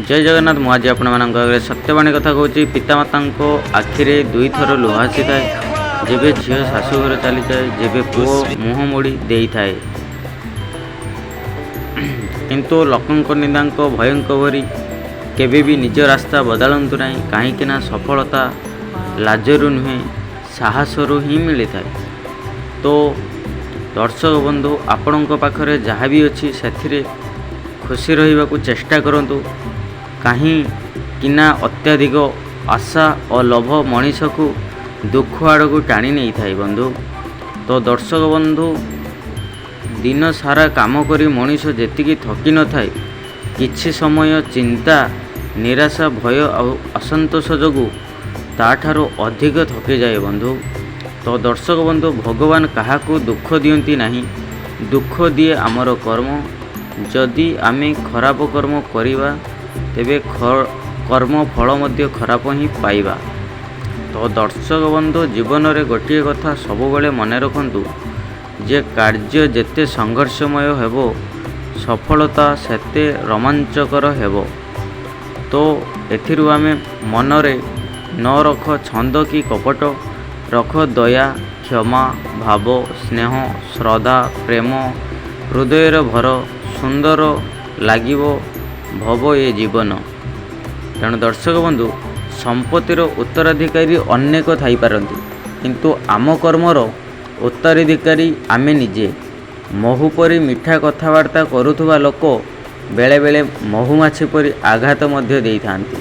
ଜୟ ଜଗନ୍ନାଥ। ମୁଁ ଆଜି ଆପଣମାନଙ୍କ ଆଗରେ ସତ୍ୟବାଣୀ କଥା କହୁଛି। ପିତାମାତାଙ୍କ ଆଖିରେ ଦୁଇଥର ଲୁହ ଆସିଥାଏ, ଯେବେ ଝିଅ ଶାଶୁଘର ଚାଲିଯାଏ, ଯେବେ ପୁଅ ମୁହଁ ମୋଡ଼ି ଦେଇଥାଏ। କିନ୍ତୁ ଲୋକଙ୍କ ନିନ୍ଦାଙ୍କ ଭୟଙ୍କ ଭରି କେବେ ବି ନିଜ ରାସ୍ତା ବଦଳାନ୍ତୁ ନାହିଁ, କାହିଁକି ନା ସଫଳତା ଲାଜରୁ ନୁହେଁ, ସାହସରୁ ହିଁ ମିଳିଥାଏ। ତ ଦର୍ଶକ ବନ୍ଧୁ, ଆପଣଙ୍କ ପାଖରେ ଯାହା ବି ଅଛି, ସେଥିରେ ଖୁସି ରହିବାକୁ ଚେଷ୍ଟା କରନ୍ତୁ, କାହିଁକି ନା ଅତ୍ୟଧିକ ଆଶା ଓ ଲୋଭ ମଣିଷକୁ ଦୁଃଖ ଆଡ଼କୁ ଟାଣି ନେଇଥାଏ ବନ୍ଧୁ। ତ ଦର୍ଶକ ବନ୍ଧୁ, ଦିନ ସାରା କାମ କରି ମଣିଷ ଯେତିକି ଥକି ନଥାଏ, କିଛି ସମୟ ଚିନ୍ତା, ନିରାଶା, ଭୟ ଆଉ ଅସନ୍ତୋଷ ଯୋଗୁଁ ତାଠାରୁ ଅଧିକ ଥକିଯାଏ ବନ୍ଧୁ। ତ ଦର୍ଶକ ବନ୍ଧୁ, ଭଗବାନ କାହାକୁ ଦୁଃଖ ଦିଅନ୍ତି ନାହିଁ, ଦୁଃଖ ଦିଏ ଆମର କର୍ମ। ଯଦି ଆମେ ଖରାପ କର୍ମ କରିବା, ତେବେ କର୍ମ ଫଳ ମଧ୍ୟ ଖରାପ ହିଁ ପାଇବା। ତ ଦର୍ଶକ ବନ୍ଧୁ, ଜୀବନରେ ଗୋଟିଏ କଥା ସବୁବେଳେ ମନେ ରଖନ୍ତୁ ଯେ କାର୍ଯ୍ୟ ଯେତେ ସଂଘର୍ଷମୟ ହେବ, ସଫଳତା ସେତେ ରୋମାଞ୍ଚକର ହେବ। ତ ଏଥିରୁ ଆମେ ମନରେ ନ ରଖ ଛନ୍ଦ କି କପଟ, ରଖ ଦୟା, କ୍ଷମା ଭାବ, ସ୍ନେହ, ଶ୍ରଦ୍ଧା, ପ୍ରେମ ହୃଦୟରେ ଭର, ସୁନ୍ଦର ଲାଗିବ ଭବ ଏ ଜୀବନ। ତେଣୁ ଦର୍ଶକ ବନ୍ଧୁ, ସମ୍ପତ୍ତିର ଉତ୍ତରାଧିକାରୀ ଅନେକ ଥାଇପାରନ୍ତି, କିନ୍ତୁ ଆମ କର୍ମର ଉତ୍ତରାଧିକାରୀ ଆମେ ନିଜେ। ମହୁ ପରି ମିଠା କଥାବାର୍ତ୍ତା କରୁଥିବା ଲୋକ ବେଳେବେଳେ ମହୁମାଛି ପରି ଆଘାତ ମଧ୍ୟ ଦେଇଥାନ୍ତି।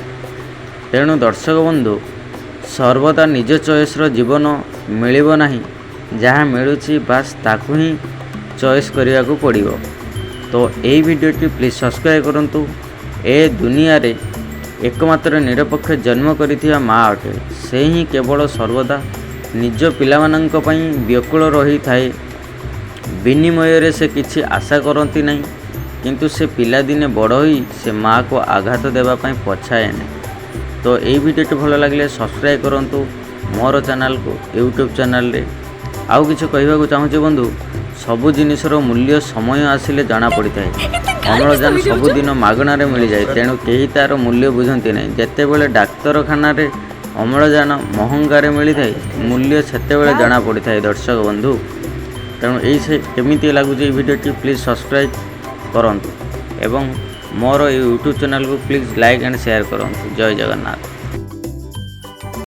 ତେଣୁ ଦର୍ଶକ ବନ୍ଧୁ, ସର୍ବଦା ନିଜ ଚଏସ୍ର ଜୀବନ ମିଳିବ ନାହିଁ। ଯାହା ମିଳୁଛି, ବାସ୍ ତାକୁ ହିଁ ଚଏସ୍ କରିବାକୁ ପଡ଼ିବ। ତ ଏଇ ଭିଡ଼ିଓଟି ପ୍ଲିଜ୍ ସବସ୍କ୍ରାଇବ୍ କରନ୍ତୁ। ଏ ଦୁନିଆରେ ଏକମାତ୍ର ନିରପେକ୍ଷ ଜନ୍ମ କରିଥିବା ମା ଅଟେ। ସେ ହିଁ କେବଳ ସର୍ବଦା ନିଜ ପିଲାମାନଙ୍କ ପାଇଁ ବ୍ୟାକୁଳ ରହିଥାଏ। ବିନିମୟରେ ସେ କିଛି ଆଶା କରନ୍ତି ନାହିଁ, କିନ୍ତୁ ସେ ପିଲାଦିନେ ବଡ଼ ହୋଇ ସେ ମାଆକୁ ଆଘାତ ଦେବା ପାଇଁ ପଛାଏ ନାହିଁ। ତ ଏଇ ଭିଡ଼ିଓଟି ଭଲ ଲାଗିଲେ ସବସ୍କ୍ରାଇବ୍ କରନ୍ତୁ ମୋର ଚ୍ୟାନେଲକୁ, ୟୁଟ୍ୟୁବ୍ ଚ୍ୟାନେଲରେ। ଆଉ କିଛି କହିବାକୁ ଚାହୁଁଛି ବନ୍ଧୁ, ସବୁ ଜିନିଷର ମୂଲ୍ୟ ସମୟ ଆସିଲେ ଜଣାପଡ଼ିଥାଏ। ଅମ୍ଳଜାନ ସବୁଦିନ ମାଗଣାରେ ମିଳିଯାଏ, ତେଣୁ କେହି ତା'ର ମୂଲ୍ୟ ବୁଝନ୍ତି ନାହିଁ। ଯେତେବେଳେ ଡାକ୍ତରଖାନାରେ ଅମ୍ଳଜାନ ମହଙ୍ଗାରେ ମିଳିଥାଏ, ମୂଲ୍ୟ ସେତେବେଳେ ଜଣାପଡ଼ିଥାଏ ଦର୍ଶକ ବନ୍ଧୁ। ତେଣୁ ଏଇ ସେ କେମିତି ଲାଗୁଛି ଏଇ ଭିଡ଼ିଓଟି, ପ୍ଲିଜ୍ ସବସ୍କ୍ରାଇବ୍ କରନ୍ତୁ ଏବଂ ମୋର ଏଇ ୟୁଟ୍ୟୁବ୍ ଚ୍ୟାନେଲକୁ ପ୍ଲିଜ୍ ଲାଇକ୍ ଆଣ୍ଡ ସେୟାର କରନ୍ତୁ। ଜୟ ଜଗନ୍ନାଥ।